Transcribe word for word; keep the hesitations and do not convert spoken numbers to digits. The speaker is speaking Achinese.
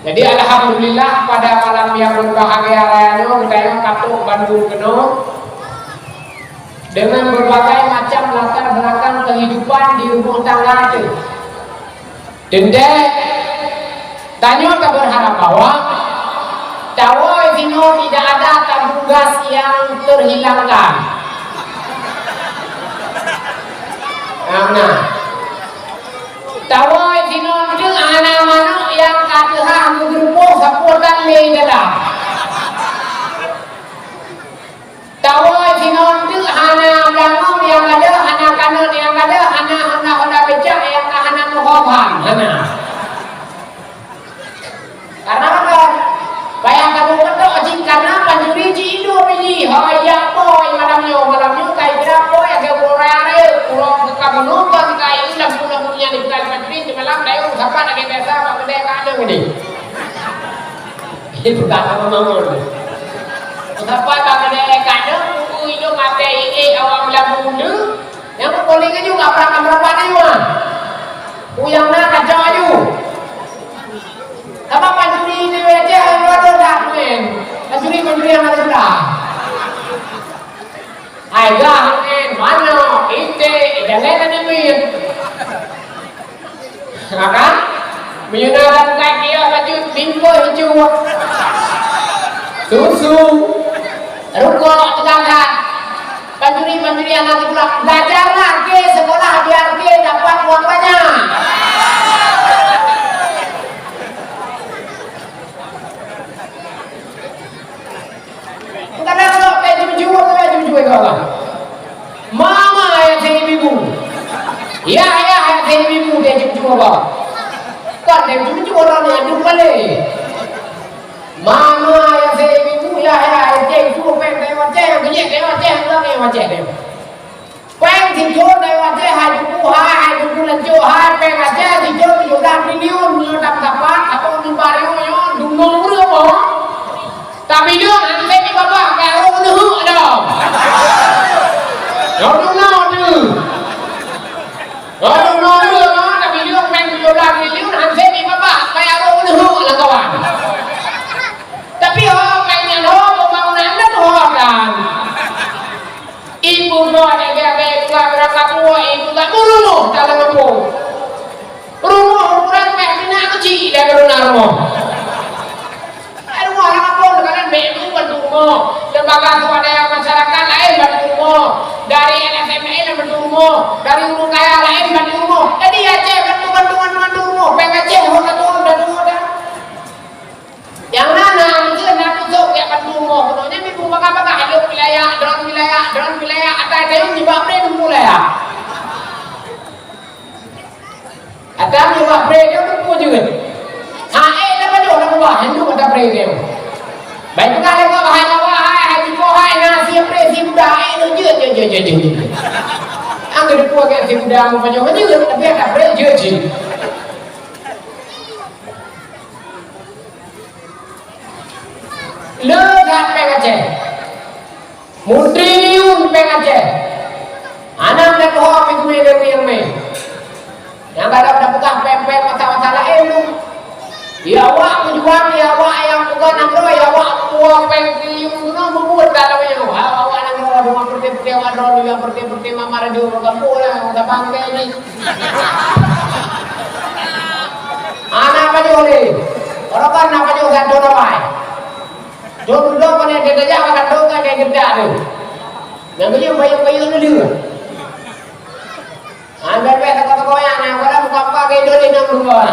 Jadi, alhamdulillah, pada malam yang berbahagia raya nyoe, geutanyoe ka trok bandum keunoe deungon berbagai macam latar belakang kehidupan di rumah tangga teuh. Teuntèe, tanyoe tabeurharap bahwa tawoe sinoe tidak ada tabung gas yang terhilangkan. Nah, nah. Tawoe sinoe teuk hana manok nyang ka teuhah meugeureupoh sapoe tan lé dalam. Tawoe sinoe teuk hana beulangong nyang gadôh, hana kanot nyang gadôh, hana honda-honda becak nyang ka hana meuhom-ham, hana. Karena apa? Payah kamoe keudroe jih karena pancuri jih indua biji. Hoi, ya boy, malam nyoe, malam nyoe kai kira boy, lagèe uroe raya, uroe ka bunoe, ka kai lam bunoe nyan di bulan pancuri, di malam dayung sapat lagèe biasa, bak keudè ka ada gini. Itu kata bangun. Sapat bak keudè ka ada, buku hidup mati, eh, awam lam bulu. Nyang peukoléng nyoe ka prang ka meurapat nyoe. Peue nyang na kacau aju. Sabab pancuri di Aceh, nyoe ada dak, men. Pancuri-pancuri nyang ada sudah. Hai gah, men, manok, iték, dan lain-lain, men. Ha kan? Meunyoe na lam kai kios bacut, bingkôh ijuk. Susu. Rukok, teugangkat. Pancuri-pancuri aneuk sikula. Belajarlah ke sekolah, biar ke dapat uang banyak. Kadang sok teuh jujur, teuh jujur keu Allah. Mama ya saya ibu. Ya, ya, ya saya ibu, teuh jujur Allah. Kan teuh jujur Allah ni, aduh, paling. Mama ya saya ibu, ya, ya, ya saya ibu, peng saya wajah, yang kejek saya wajah, yang kejek saya wajah. Péng sithôn dayuh Aceh hai duku hai, hai duku lancok hai, péng Aceh sithôn tujoh blah triliun, meunyoe tam sapat, saboh mimbar nyoe, nyoe dumnoe ureueng boh. Tapi lôn han sép ié babah, ka rôh neuheuk dah. Nyoe dumnoe tu. Nyoe dumnoe tu, tapi lôn péng tujoh blah triliun, han sép ié babah, ka rôh neuheuk lam kawan. Tapi ho péng nyan ho pembangunan dan ho kan. Ibu droe lagèe-lagèe dua beurangkat dua, ibu tak meureumoh dalam kampung. Rumoh ukuran pèh tina keuchik dan beuruna rumoh. Rumoh dalam kampung teukalan bèk tu bantu rumoh. Lembaga swadaya masyarakat laén bantu rumoh. Dari L S M A laén bantu rumoh. Dari ureueng kaya laén bantu rumoh. Jadi Aceh bantu, bantu, bantu, bantu rumoh. Pèng Aceh ho ka turun dan rumoh dah. Nyang na, na, mungken na tusok jak bantu rumoh. Keunoe nyan meupeubagah-bagah, lheueh wilayah, droen wilayah, droen wilayah, atai kayém nibak bré teumpu wilayah. Atai nibak bré dia teumpu jeuet. Ha, eh, dah pajoh dah ubah, hindu kata bré dia. Baik peugah lé kau, hai lawa, hai, hai tipu, hai, na, si bré, si muda, eh, lu jeuet, jeuet, jeuet, jeuet, jeuet. Angka depu agak si muda, mau pajoh, jeuet, tapi ada bré, jeuet, jeuet. Le that péng Aceh. Mutriliun péng Aceh. Hana meunan ho pih teumé deungon nyang mé. Nyang galak tapeugah péng-péng masa-masa laén tu. Ya awak peujuang, ya awak nyang peugah nanggroe, ya awak kuah péng triliun keunoe mubuet that lagèe nyoe. Ha, awak nanggroe deungon peureté-peureté awak droeneuh, nyang peureté-peureté mama radio bak gampông lah, nyang tabang keu jih. Hana pajoh lé. Barokon na pajoh gantô damai. Dua puluh dua menit dia tajak makan dong kan dia gedak tu. Nyang geuyue bayang-bayang dulu. Ambil baik toko-toko yang nak pada buka apa ke dulu enam dua.